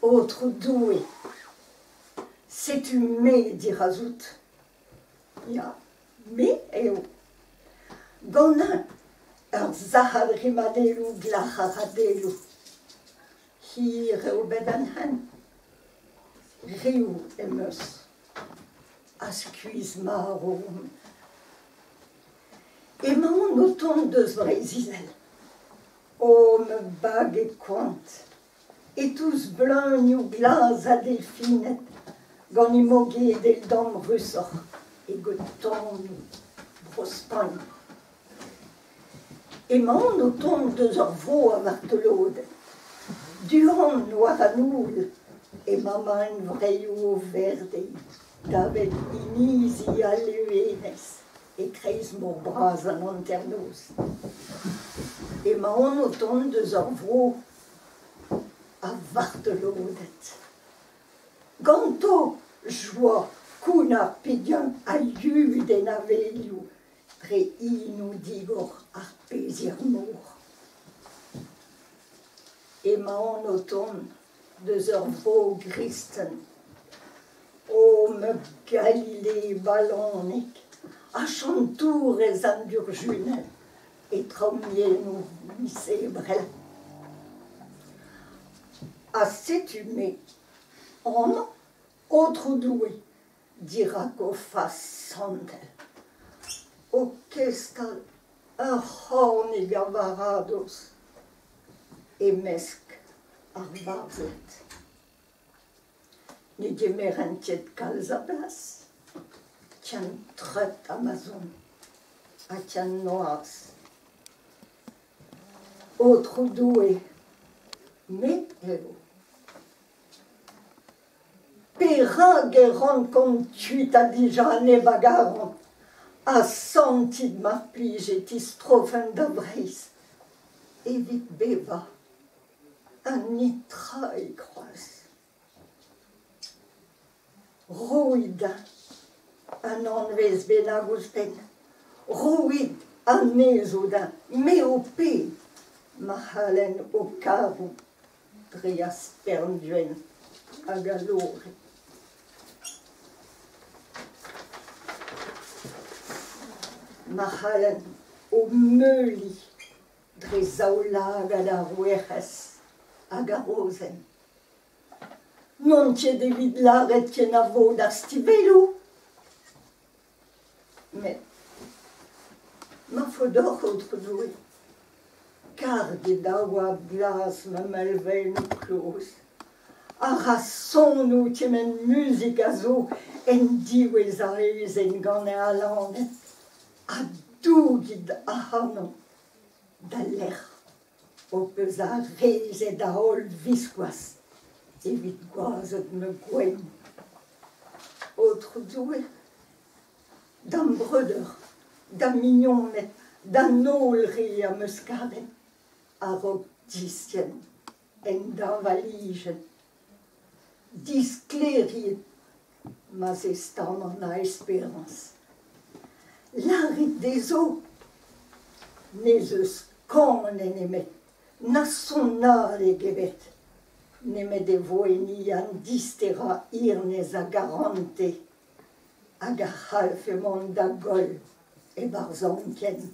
Aotrou Doue, setu me dirazout. Ya, me eo. Ganin ur sac'had rimadelloù glac'haradelloù. Hir eo bet an hent. Riv em eus. Ha skuizh-marv on. Emaon o tont eus Breizh-Izel. O ma baged koant! E-touez bleunioù glas ha delfined gant he mogedell damrusoc'h eget tonioù Bro-Spagn. Emaon o tont eus ur vro a vartoloded. Du-hont war an houl emañ ma hunvreoù o verdeiñ davet inizi al levenez e-kreiz mor bras an hanternoz. Emaon o tont eus ur vro a vartoloded. Ganto joa, kounnar pegen ha yud en avelioù dre hinoù digor ar pezhier-mor. Emaon o tont deus ur vro gristen. O ma Galile balonek, achantourez an durzhunell e traoñiennoù miz Ebrel. Ha setu me amañ, Aotrou Doue, dirak ho fas santel, o kestal ur c'hornig a varadoz e-mesk ar varzhed. Ne gemerent ket kalz a blas, ken treut ha ma'z on, ha ken noazh. Aotrou Doue, me eo. Perak e rankomp kuitaat dija neb a garan? Asantit mar plij e tistrofen da Vreizh evit bevañ ha netraig c'hoazh. Roit un anvez bennak ouzhpenn, roit anezho din, me ho ped, ma c'hallen ho karout dre ar spern-gwenn hag al lore. Ma c'hallen ho meuliñ dre zaoulagad ar Werc'hez hag ar rozenn. N'on ket evit lâret kenavo d'ar stivelloù. Met ma faot deoc'h, Aotrou Doue, kargit a oabl glas ma melvennoù kloz, ha ra sono kement muzik a zo en diwezh aezhenn gant e alaned, ha dougit ac'hanon d'al lec'h ho peus arrezet a-holl-viskoazh evit gwazed ma gouenn. Aotrou Doue, da'm breudeur, da'm mignoned, d'an holl re am eus karet a-raok diskenn en deñvalijenn. Disklêriit ma zestamant a esperañs. Lârit dezho n'ez eus kanenn nemet na sonadeg ebet nemet e vo enni an disterañ hirnez a garantez hag a c'hallfe mont da goll e-barzh anken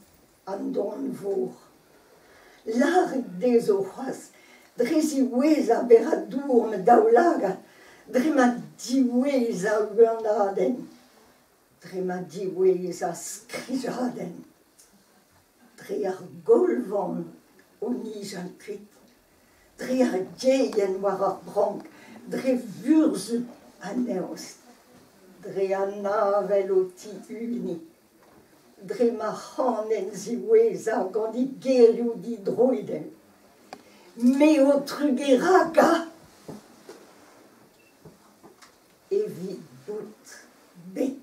an donvor. Lârit dezho c'hoazh dre ziwezhañ berad dour ma daoulagad, dre ma diwezhañ huanadenn, dre ma diwezhañ skrijadenn, dre ar golvan o nijal kuit, dre ar geien war ar brank, dre vurzhud an eost, dre an avel o tihuniñ, dre ma c'hanenn ziwezhañ gant he gerioù didroidell. Me ho trugareka evit bout bet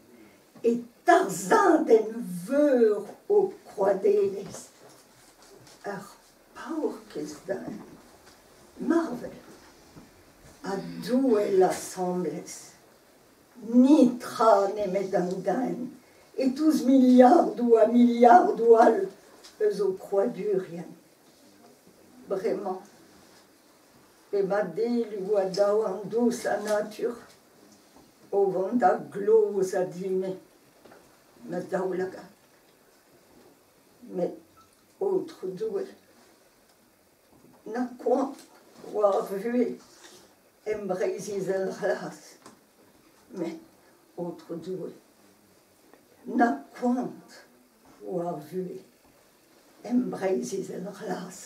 e tarzhadenn veur ho kroadelezh. Ur paourkaezh den marvel ha douel asambles. Netra nemet an den e-touez miliardoù ha miliardoù all eus ho krouadurien. Bremañ. Emañ delioù ha daouarn dous an natur o vont da glozañ din-me ma daoulagad. Met, Aotrou Doue, na koant 'oa ar vuhez em Breizh-Izel c'hlas. Met, Aotrou Doue, na koant 'oa ar vuhez em Breizh-Izel c'hlas.